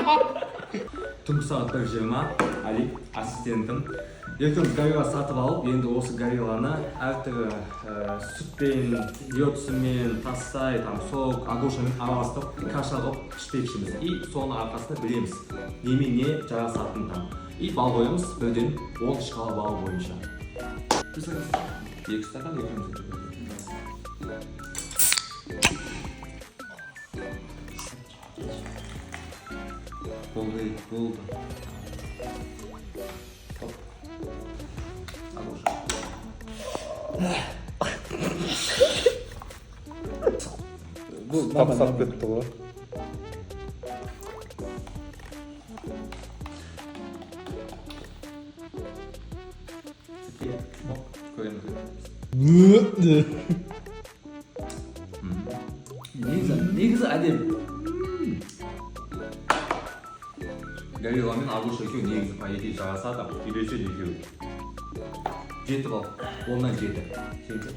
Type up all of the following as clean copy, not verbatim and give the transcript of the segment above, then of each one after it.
Түнгі сағат 1:20. Али ассистентім екеуміз горилла сатып алып, енді осы горилланы әртүрлі сүтпен, йодсымен, тассай, там сок, агушамен араластырып, каша қылып ішпекшіміз. И соның арқасында білеміз, немен не жарасатынын там. И балл қоямыз 1-ден 10 шкала балл бойынша. 2 стакан екеуміз. Болды, болды. Хоп. Агуша. Бұл Қақсап кетті ғой. Сүтке. Хоп, көреміз. Негізі әдемі. Горилла мен агуша екеуі негізі, по идее, жарасады, үйлеседі екеуі. 7 балл. 10-нан 7. Сенікі?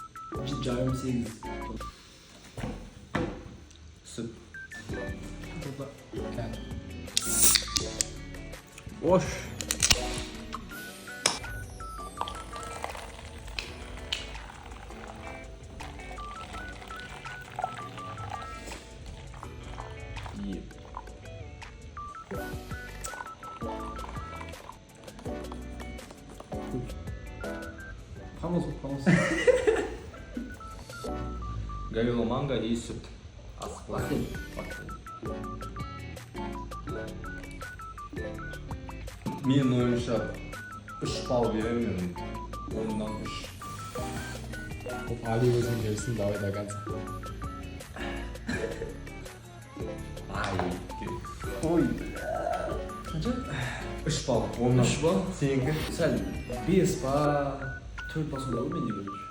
7,5, 8. Сүт. Ош. Қамыз, қамыз. Горилла манго и сүт. Асықпа. Коктейль. Менің ойымша, 3 балл беремін мен. 10-нан 3. Али өзің келсін, давай до конца. Ай. Ой. Қанша? 3 балл. 10-нан. 3 балл? Сенікі? Сәл 5 па, 4 па, сондай ғой менде, короче.